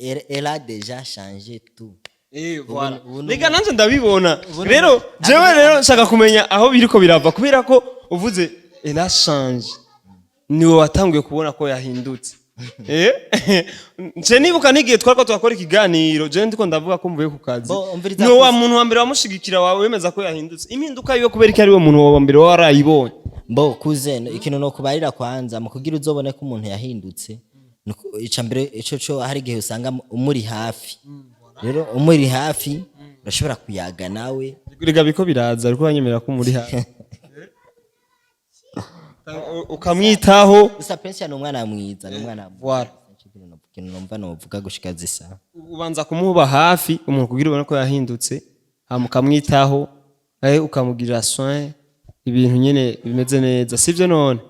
Elle a déjà changé tout. Voilà. Ubu Rega nanje ndabibona. Rero jewe rero nshaka kumenya aho biriko birava, kubera ko uvuze elle a changé, niwe watanguye kubona ko yahindutse. Nce nibuka n'igihe twariko turakora ikiganiro, jewe ndiko ndavuga ko mvuye ku kazi, Bo, umviriza. Niwe wa muntu wa mbere wamushigikira, wawe wemeza ko yahindutse, impinduka yiwe, kubera ko ari we muntu wa mbere warayibonye. Bo kuze, ikintu no kubarira kwanza mu kugira uzobone ko umuntu yahindutse, ica mbere ico co hari igihe usanga umuri hafi. Rero umuri hafi urashobora kuyaga nawe. Rega biko biraza, ariko uranyemera ko muri hafi ukamwitaho. Gusa Prince ni umwana mwiza, ni umwana mwiza. Voilà. Ikintu numva novuga gushika zisa. Ubanza kumuba hafi umuntu kugira ubone ko yahindutse, hama ukamwitaho, ukamugirira soin, ibintu nyene bimeze neza, sivyo none?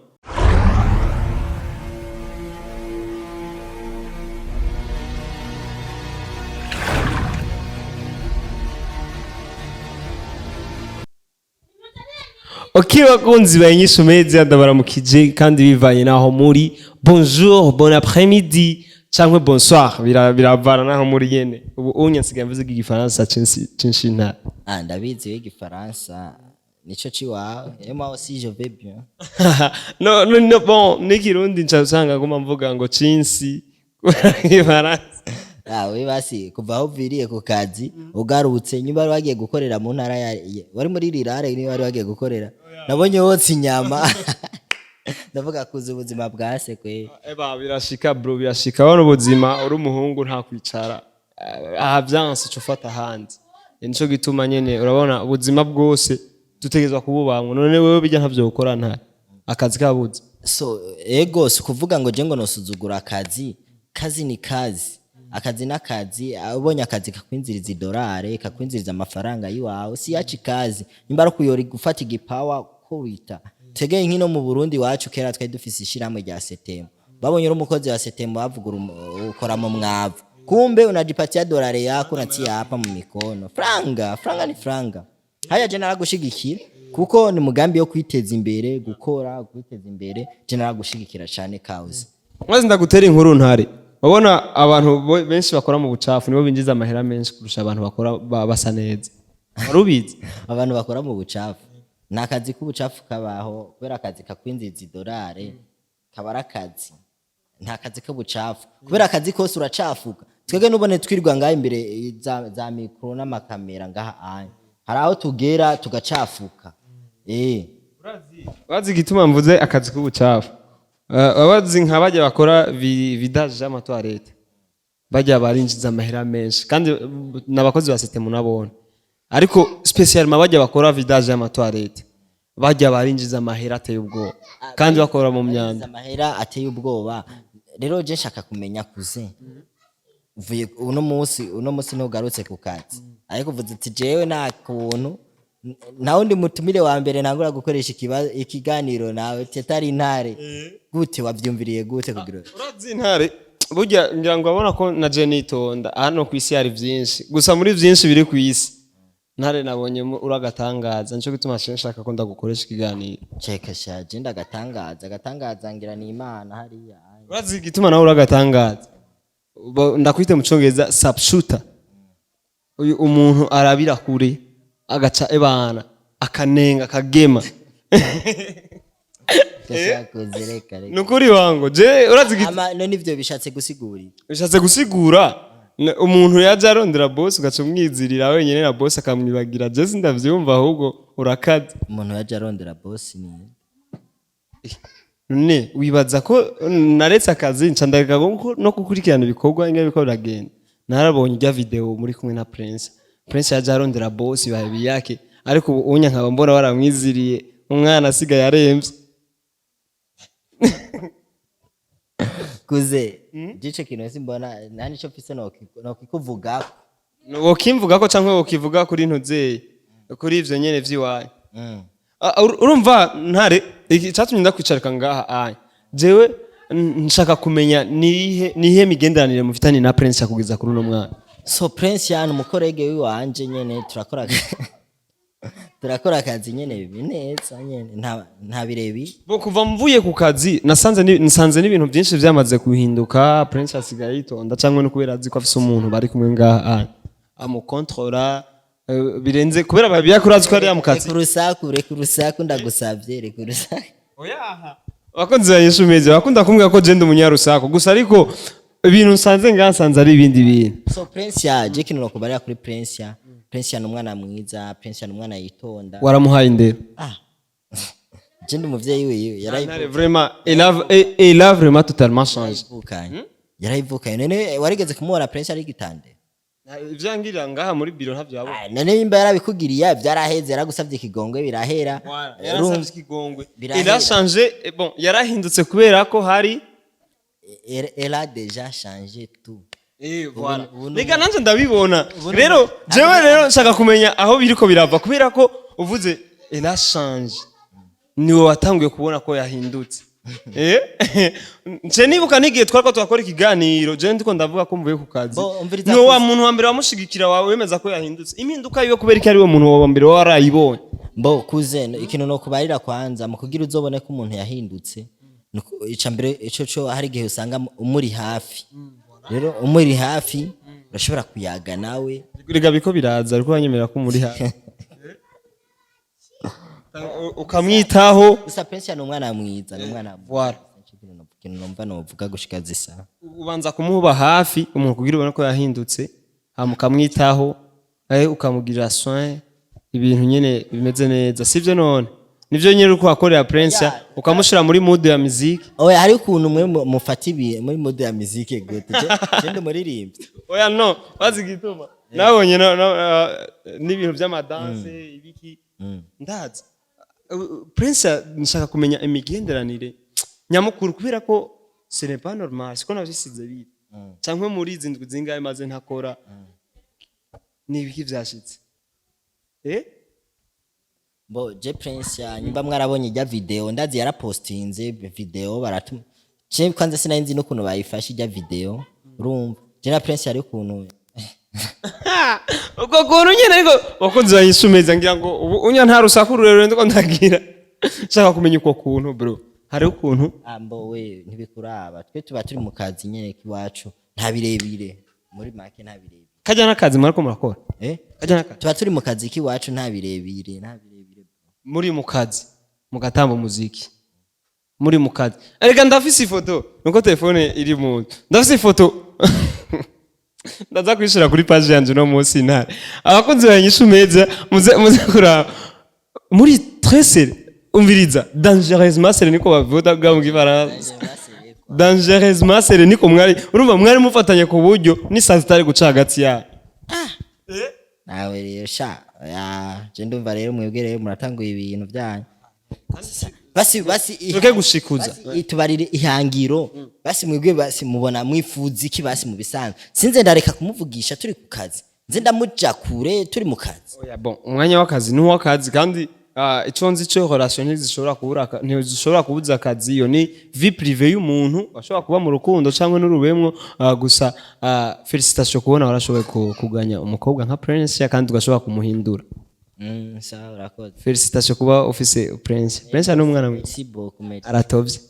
Ok, bakunzi ba Inyishu Media, ndabaramukije kandi bivanye naho muri, bonjour, bon après-midi canke bonsoir, biravana naho muri nyene. Ubu unye nsigaye mvuze igifaransa cinshi ntara. Ah, ndabizi we, igifaransa nico ciwawe, et moi aussi je vais bien. No, no, no, bon, n'ikirundi nca usanga nguma mvuga ngo cinsi igifaransa. Ah, we basi kuva aho uviriye ku kazi ugarutse, nyuma wari wagiye gukorera mu ntara wari muri rirare, niba wari wagiye gukorera, nabonye wotsa inyama, ndavuga kuza ubuzima bwa se kwe. Eba birashika bro, birashika. Bano ubuzima uri umuhungu nta kwicara. Aha vyanse uca ufata ahandi. Nico gituma nyene urabona ubuzima bwose dutegerezwa kububamwo. None wewe bijya ntavyo ukora, nta akazi kabuze? So ego, si ukuvuga ngo je ngo nosuzugura akazi. Kazi ni kazi, akazi n'akazi. Ubonye akazi kakwinziriza idolare, kakwinziriza amafaranga yiwawe, si yaci kazi. Nimba ari kuyora gufata igipawa ko wita tegeye nkino mu Burundi wacu, kera twari dufise ishirahamwe rya setemu, babonye uri umukozi wa setemu bavuga ukora mu mwavu, kumbe unajipatia dolare yako unatia hapa mu mikono. Franga franga ni franga. Haya, je naragushigikira kuko ni mugambi wo kwiteza imbere, gukora kwiteza imbere. Je naragushigikira cyane kauze. Maze ndagutera inkuru ntare. Urabona abantu benshi bakora mu bucafu nibo binjiza amahera menshi kurusha abantu bakora basa neza. Wari ubizi? Abantu bakora mu bucafu, ni akazi k'ubucafu kabaho kubera akazi kakwinjiza idolare kaba ari akazi, nta kazi k'ubucafu, kubera akazi kose uracafuka. Twebwe nubone twirirwa ngaha imbere za mikoro n'amakamera ngaha anya, hari aho tugera tugacafuka. Bazi igituma mvuze akazi k'ubucafu? Abazi nka bajya bakora vidange y'amatoilette, bajya barinjiza amahera menshi kandi n'abakozi ba système nabone, ariko spécialement bajya bakora vidange y'amatoilette, bajya barinjiza amahera ateye ubwoba kandi bakora mu myanda. Amahera ateye ubwoba. Rero je nshaka kumenya kuze uvuye uno munsi ntugarutse ku kazi, ariko uvuze ati jewe nta kuntu nta wundi mutumire wa mbere ntangura gukoresha ikiganiro nawe tetari intare. Gute wavyumviriye gute kugira Urazi intare, burya ngira ngo abona ko na je nitonda. Hano ku isi hari vyinshi, gusa muri vyinshi biri ku isi ntare nabonyemo uragatangaza, nico gituma nshaka ko ndagukoresha ikiganiro. Ceka sha, je ndagatangaza, agatangaza ngira ni Imana hariya. Urazi igituma nawe uragatangaza? Ndakwite mu congereza sharpshooter. Uyu umuntu arabira kure, agaca ebana akanenga akagema. Gashakoze, reka reka. Nukuri wango je urazi Ama none ivyo bishatse gusigura iki? Bishatse gusigura umuntu yaje arondera boss, ugaca umwizirira wenyine na boss akamwibagira. Je sindavyumva, ahubwo urakaze. Umuntu yaje arondera boss ni None wibaza ko naretse akazi nca ndeka no gukurikirana ibikorwa ingene biriko biragenda? Narabonye irya video muri kumwe na Prince. Prince yaje arondera boss babi yake, ariko ubu unya nkaba mbona waramwiziriye, umwana asigaye aremvye. Kuze gice kintu simbona nta nico mfise nokikuvugako. Wokimvuga ko canke wokivuga kuri ntuzeye kuri ivyo nyene vy'iwanyu. Ah, urumva ntare, icatumye ndakwicarika ngaha aya, jewe nshaka kumenya nihe migenderanire mufitanye na Prince kugeza kuri uno mwana. So Prince yani umucollègue wiwanje nyene, turakora. Turakora akazi nyene neza nyene, nta birebire. Bo kuva mvuye ku kazi nasanze nsanze n'ibintu byinshi byamaze guhinduka. Prince asigaye yitonda, cyangwa no kubera azi ko afise umuntu bari kumwe ngaha amukontorora, birenze kubera babiyakora, azi ko ari mu kazi. Reka urusaku, reka urusaku, ndagusavye, reka urusaku. Oyaha, abakunzi ba Yesu meze bakunda kumbwira ko je ndi umunyarusaku gusa, ariko ibintu nsanze ngaha nsanze ari ibindi bintu. So Prince ya je kintu nokubarira kuri Prince ya Prince ya ni umwana mwiza. Prince ya ni umwana yitonda. Waramuhaye indero. Ah, je ndi umuvyeyi wiwe. Ntare, vraiment elle a vraiment totalement changé. Yarayivukanye, yarayivukanye. None warigeze kumubona Prince ari gitande? Ivyangirira ngaha muri biro ntavyo yabona. Ah, none nimba yarabikugiriye byaraheze, yaragusavye ikigongwe, birahera. Yarasavye ikigongwe. Birahera. Il a changé, bon, yarahindutse kubera ko hari Elle a déjà changé tout. Voilà. Ubu Reka nanje ndabibona rero. Jewe rero nshaka kumenya aho biriko birava, kubera ko uvuze elle a changé, niwe watanguye kubona ko yahindutse. Nce nibuka n'igihe twariko turakora ikiganiro, jewe ndiko ndavuga ko mvuye ku kazi, Bo, umviriza. Niwe wa muntu wa mbere wamushigikira, wawe wemeza ko yahindutse impinduka yiwe, kubera ko ari we muntu wa mbere warayibonye. Mbo kuze ikintu no kubarira kwanza mu kugira uzobone ko umuntu yahindutse, ica mbere ico co hari igihe usanga umuri hafi. Rero umuri hafi urashobora kuyaga nawe. Rega biko biraza, ariko banyemerera ko muri hafi ukamwitaho. Gusa Prince ni umwana mwiza, ni umwana mwiza. Voilà. Ikintu numva novuga gushika zisa. Ubanza kumuba hafi umuntu kugira ubone ko yahindutse, hama ukamwitaho, ukamugirira soin, ibintu nyene bimeze neza, sivyo? None nivyo nyene uriko wakorera Prince, ukamushira muri mood ya musique. Oya, hari ukuntu mwe mufata ibi muri mode ya musique gute. Je ndi umuririmbyi. Oya, no bazi igituma nabonye no, n'ibintu by'amadanse ibiki ndazi. Prince, nshaka kumenya imigenderanire nyamukuru, kubera ko ce n'est pas normal siko navyisize biri canke muri izi ndwi zingahe maze ntakora, ni ibiki vyashitse? Bo je Prince ya nyumba mwarabonye ijya video, ndazi yarapostinze video baratuma. Je kwanza sinari nzi n'ukuntu bayifashe ijya video. Urumva je na Prince yari ukuntu. Ubwo kuntu nyene, ariko bakunzi bayisumeza ngira ngo ubu unya nta rusaku rurerure ndiko ndagira. Nshaka kumenya uko kuntu, bro, hari ukuntu. Ambo we ntibikuraba, twe tuba turi mu kazi nyene k'iwacu, nta birebire, muri make nta birebire. Kajya n'akazi mwariko murakora. Eh. Kajya n'akazi. Tuba turi mu kazi k'iwacu, nta birebire, nta birebire. Muri mu kazi mugatamba umuziki, muri mu kazi. Erega ndafise ifoto, nuko telefone iri mu nzu. Ndafise ifoto, ndaza kuyishira kuri page yanje uno munsi. Ntare, abakunzi ba Inyishu Meza, muze kuraba muri très serré. Umviriza, dangereusement serré, niko bavuga mu Gifaransa. Dangereusement serré, niko mwari. Urumva mwari mufatanye ku buryo n'isazi itari guca hagati yabo. Nawe rero sha ya je ndumva rero mwebwe rero muratanguye ibintu byanyu. Basi Tureke gushikuza. Basi tubarire ihangiro. Basi mwebwe, basi mubona mwifuza iki? Basi mu bisanzwe sinze ndareka kumuvugisha turi ku kazi, nze ndamuja kure turi mu kazi. Oya, bon, umwanya w'akazi ni uw'akazi, kandi ico nzi cyo, relation ntizishobora kubura ntizishobora kubuza akazi. Iyo ni vie privée y'umuntu, ashobora kuba mu rukundo cyangwa n'urubemwo. Gusa félicitation kubona warashoboye kuganya umukobwa nka Prince kandi ugashobora kumuhindura. Sawa, urakoze. Félicitation kuba ufise Prince. Prince ni umwana mwiza. Merci beaucoup, merci. Aratovye,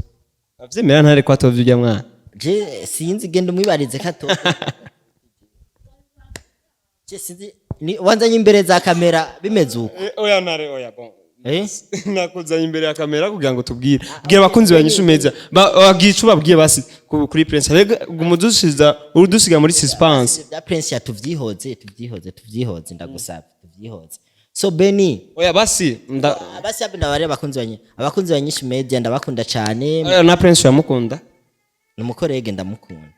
avyemera ntare ko atovye urya mwana? Je sinzi, genda umwibarize kato. Je sinzi ni wanzanye imbere za kamera bimeze uko. Oya ntare, oya, bon. Eh. Nakuzanye imbere ya kamera kugira ngo tubwire, bwira abakunzi ba Nyishu Media, babwiye ico babwiye basi kuri Prince. Rega umudusiza udusiga muri suspense. Bya Prince ya tuvyihoze, tuvyihoze, tuvyihoze, ndagusaba tuvyihoze. So Benny. Oya basi nda Basi abe ndabari abakunzi ba Nyishu Media, ndabakunda cyane. Oya, na Prince yamukunda. Ni umukorege, ndamukunda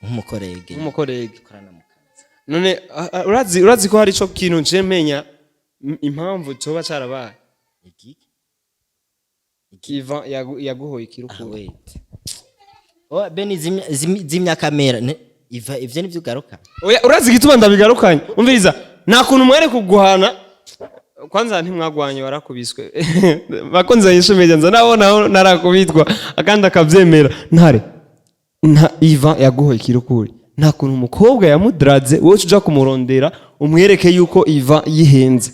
nk'umukorege. Nk'umukorege. Dukorana mu kazi. None urazi ko hari ico kintu nje menya impamvu coba carabaye? Igiki? Ivan yaguhoye Ah, ikirukuru. wait. Oh Benny, zimya zimya kamera. Iva ivyo nivyo ugaruka. Oya, urazi igituma ndabigarukanye? Umviriza, nta kuntu mwere kuguhana. Kwanza ntimwagwanye, warakubiswe. Bakunze Nyishu Media, nza nabona narakubitwa akandi akabyemera. Ntare, nta Ivan yaguhoye ikirukuri, nta kuntu umukobwa yamudraze wowe uja kumurondera umwereke yuko Ivan yihenze.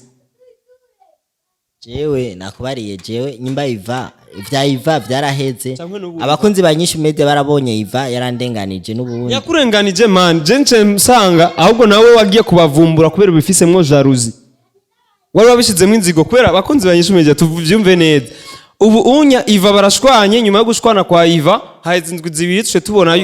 Jewe nakubariye, jewe nyimba iva ivya Iva vyaraheze. Canke n'ubu. Abakunzi ba Nyinshi Media barabonye Iva yarandenganije n'ubundi. Yakurenganije man, je nce nsanga ahubwo nawe wagiye kubavumbura kubera ubifisemwo jalousie, wari wabishizemo inzigo. Kubera abakunzi ba Nyinshi Media, tuvyumve neza, ubu unya Iva barashwanye. Nyuma yo gushwana kwa Iva haheze indwi 2, tuce tubona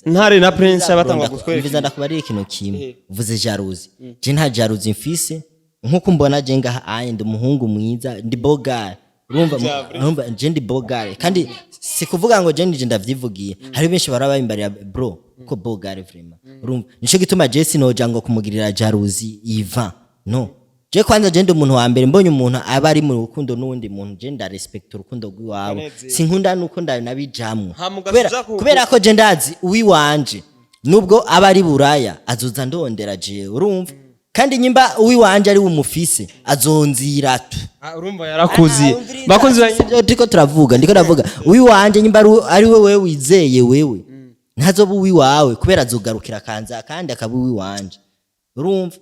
Ntare na Prince batangwa kutwereka. Umviriza, ndakubarira ikintu kimwe. Uvuze jalousie, je nta jalousie mfise. Nkuko mbona je ngaha aye, ndi umuhungu mwiza, ndi bogare, urumva? Urumva, je ndi bogare, kandi si kuvuga ngo je nije ndavyivugiye, hari benshi barabimbarira bro ko bogare vraiment, urumva? Nico gituma je sinoja ngo kumugirira jalousie Iva, no. Je kwanza je ndi umuntu wa mbere, mbonye umuntu aba ari mu rukundo n'uwundi muntu, je ndarespect urukundo rw'iwabo, sinkunda nuko ndanabijamwo. Hama kubera ugasubiza kubera ko je ndazi uwiwanje nubwo aba ari buraya azoza ndondera jewe, urumva? Kandi nyimba uwiwanje ari umufise azonzira tu. Ah, urumva yarakuziye, bakunzi ba Sivyo turiko turavuga? Ndiko ndavuga uwiwanje nyimba ari wewe wizeye, wewe ntazoba uwiwawe kubera azogarukira kanza kandi akaba uwiwanje, urumva?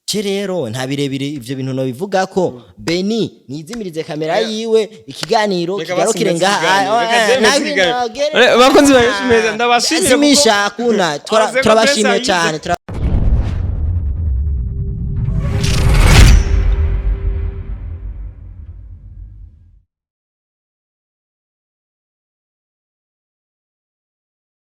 Ce rero nta birebire ivyo bintu nobivuga ko Beni nizimirize kamera yiwe, ikiganiro Reka kigarukire basimeze ngaha. ikiganiro. Ah, Reka ah, zemeze nabi ikiganiro. nogere. Bakunzi ba Yesu Media, ndabashimire kuko Zimisha kuna Abaze ko turabashimiye Prince cyane.